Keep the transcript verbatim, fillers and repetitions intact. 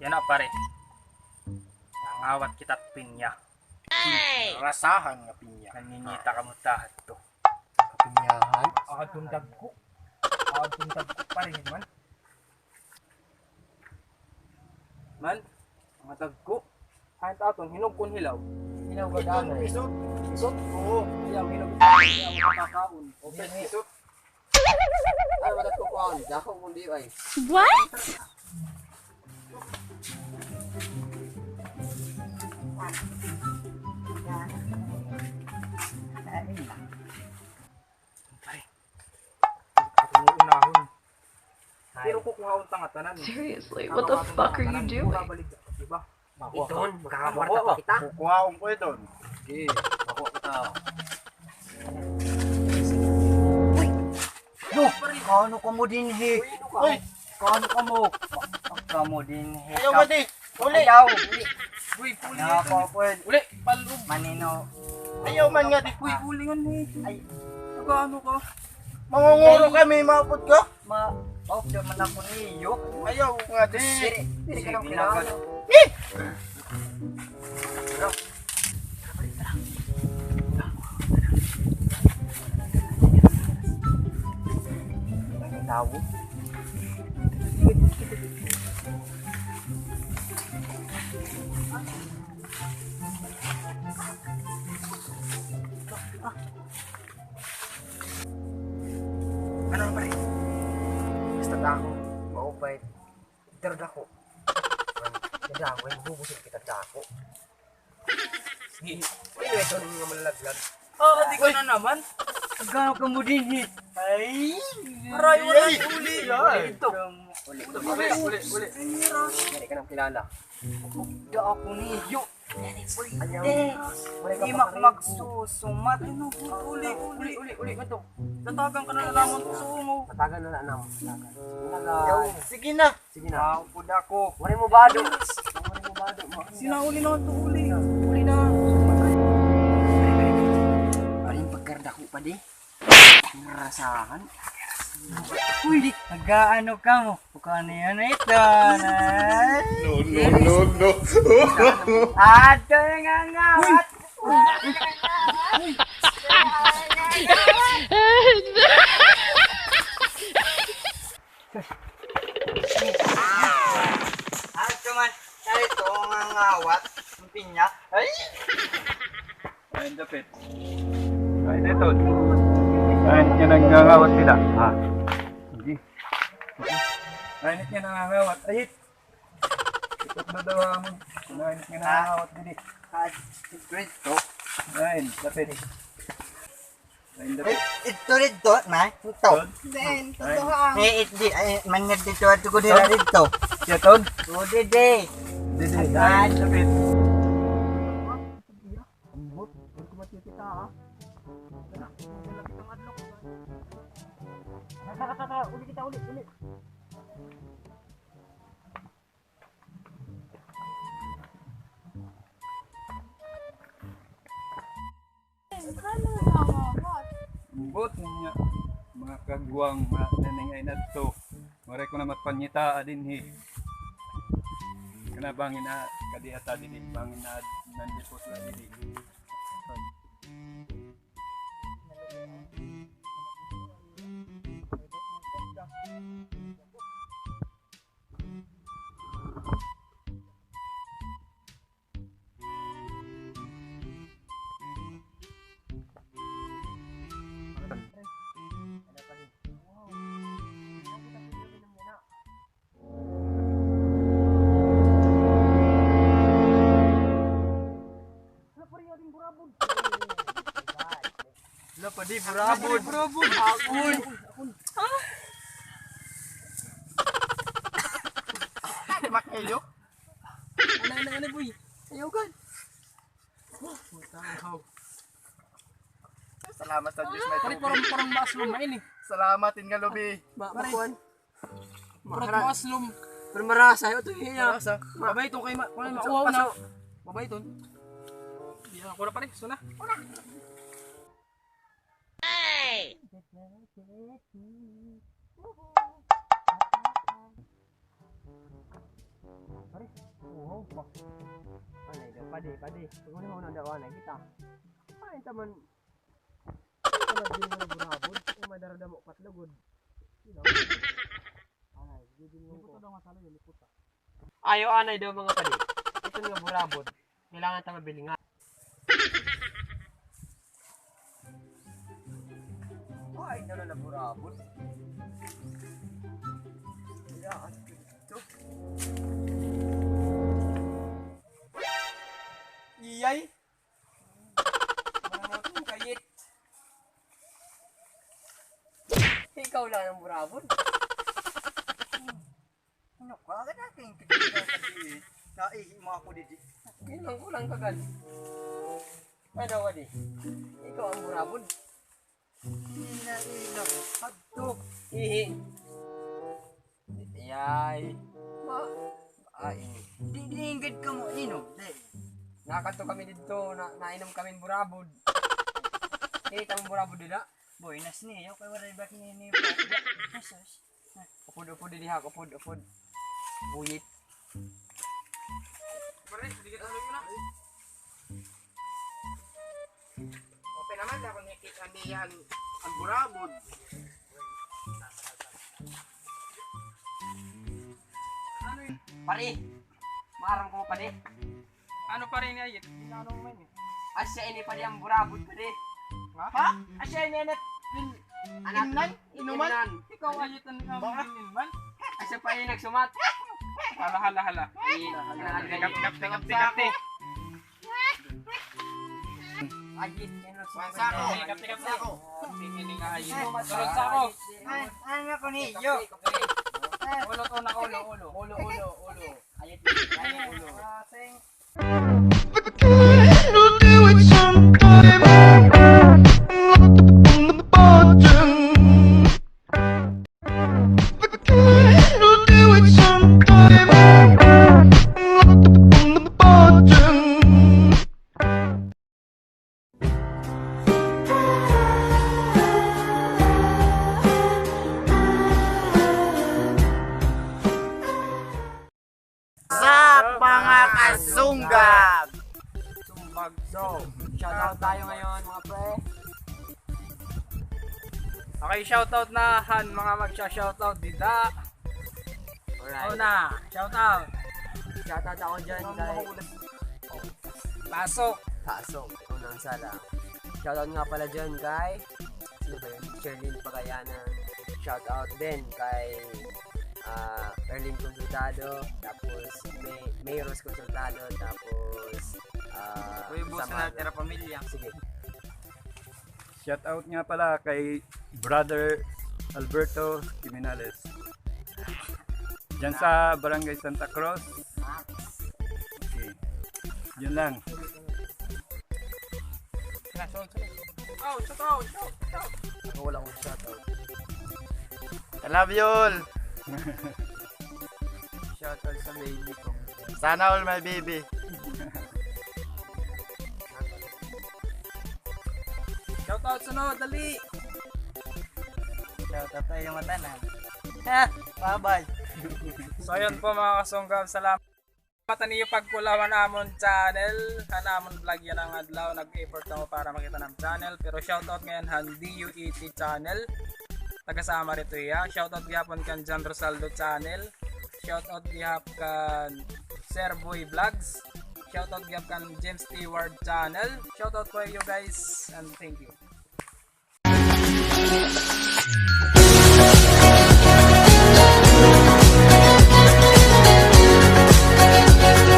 Yana, pare. Nangawat kita pinya. Rasahan nga pinya. Nangingita kamo ta hadto. Kapinyahan? Adton dagko. Adton dagko, pare, man. Man, mga dagko. Hain ta aton, hinog kon hilaw? Hinog gad ano? Isot. Isot? Oo. Hilaw, hinog. Hilaw, makakaon. Okay, isot. Ay, wala ko kuhaon. Dako mo di ay. What? Pare, ako mo unahon. Pero kukuhaon ta nga tanan. Seriously, what the fuck are you doing? Babalik sa iba. Iton, makakakuwarta pa kita. Kukuhaon ko iton. Sige, makuha kita. Uy! Yo, kaano kamo dinhi? Uy! Kaano kamo? Kamo dinhi. Ayaw, madi. Uli. Ayaw. Uy, uli. Nako, pwede. Uli, palog. Manino. Ayaw man nga, di. Uy, uli nga ni. Ay. Nagaano ka? Mangunguro kami, maupod ka? Ma, oh, di man ako niyo. Ayaw nga, di. Diri, diri ka nang kailangan. Eh! Tawo. Ano, pare? Basta dako, maupay. Pero dako. Dako, mabubusin kita dako. Sige. Ano ito nga malalaglag? Ah, di ka na naman. Gano ka mo dinhi? Ay! Aray, wala yung uli. Ito. Uli, uli, uli, uli. Hindi ka nang kilala. Da ako niyo. Ayaw. Di mak magsusumat. Uli, uli, uli, uli. Tatagan ka na lang ng sungo. Tatagan na lang. Tatagan. Sige na. Sige na. Maupod ako. Waray mo bado. Waray mo bado. Sinauli na ito, uli. Uli na. Aring pagkardako pa di. Rasahan. Uy, nagaano kamo? Bukani ano ito, nay? No, no, no, no. Ato nga nga. Ato man, ay, ito nga ngawat. Ang pinya. Ay! Ay, dapit. Ay, dito. Ay, yan ang ngawat nila. Ha? Sige. Ay, yan ang ngawat. Ay, ito na daw mo. Ay, yan ang ngawat nila. Ah, grade two. Ay, dapit. Ito dito, na? Ito. Then, totoo ang... Eh, it-, di, ay, manyad dito, ato ko dira dito. Siya, Ton? O, didi. Didi. Ay, lapit. Ambot, hindi ko makikita, ha? Tara, tara, tara, uli kita, uli, uli. Ambot niya, mga kagwang, mga naningay na to. Waray ko na matpanyitaa dinhi. Kana bangin na, kadi ata dinhi, bangin na, nandipot na dinhi. Wala pa, di, burabod. Burabod. Akon. Mak kayo? Ano, ano, ano, boy? Ayaw, God. Salamat sa Diyos, may tubig. Pare, parang, parang maaslom na ini. Salamat, Inga Lubi. Ba, pare. Kuan. Murag maaslom. Pero marasa, ito iya. Marasa. Babay ito kay ma-, kay ma-, uhaw na. Babay ito. Yan, ako na pare, gusto na. Hey! Pare, uhaw pa. Anay daw, padi, padi. Paghunahuna daw anay kita. Ay, taman. Ano, di mo na burabod. Ay, madara daw mo patlugod. Sino? Anay, di din mo. Liputa daw nga salo, liputa. Ayaw anay daw, mga padi. Ito nga burabod. Kailangan ta mabilingan. Ay, dala na burabod. Kailangan ko dito. Iyay. Mga kayit. Ikaw lang an burabod. Ano ka? Agad natin. Naihi mo ako didi. Ginang ko lang kagad. Ay, daw, di. Ikaw an burabod. Ina, ina. Hadto. Ihi. Iyay. Ma. Ay. Di, di inggit ka mo inom. Di. Nakadto kami didto, na, nainom kami burabod. Kita mo burabod dida? Boy, nas niyo, kay waray ba kini niyo? Jesus. Upod, upod, didi ha, upod, upod. Buyit. Pare, dikit ulit na. Okay naman, dapat nakikita niya ang, ang burabod. Pare, maarang ko, pare. Ano pa rin ay? Ano man eh? Asya ini pa di ang burabod pa di. Ha? Ha? Asya ini anak. Anak. Innan? Inuman? Inuman. Ikaw ayot ang Baka? Inman? Asya pa ini nagsumat. Hala, hala, hala. Ay, hala, hala. Tikap, tikap, tikap, tikap, tikap. Ayit, ini nagsumat. Tikap, tikap, tikap. Ini nga ayit. Tulog sa ako. Ay, ano ko niyo? Ulo, una, ulo, ulo. Ulo, ulo, ulo. Ayit, ayit, ulo. Ah, thank Sa mga kasunggab! Sumbag. So, shoutout tayo ngayon, mga pre. Okay, shoutout na han mga magsha-shoutout dida. Alright. Una, shoutout. Shoutout ako dyan kay Pasok. Pasok. Unang sala. Shoutout nga pala dyan kay, sino ba yun? Sherlyn Pagayanan. Shoutout din kay, ah, Erlin Consultado, tapos May, May Rose Consultado, tapos, ah, Kuya Boss Samara. Natira pamilya. Sige. Shout out nga pala kay Brother Alberto Jimenales. Diyan sa Barangay Santa Cruz. Okay. Yun lang. Oh, shout out, shout out. Ako wala akong shout out. I love you all. Shout out sa baby ko. Sana all, my baby. Shout out sunod, dali. Shout out tayo mata na. Ha, bye-bye. So, yun po, mga kasunggab, salamat. Mata niyo pagkulawan amon channel, han amon vlog yana nga adlaw, nag-effort kamo para makita an am channel, pero shoutout ngayon han D U E T channel, taga Samar ito hiya. Shoutout gihapon kan John Rosaldo channel, shoutout gihap kan Sir Boy Vlogs, shoutout gihap kan James Stewart channel. Shoutout po you guys and thank you.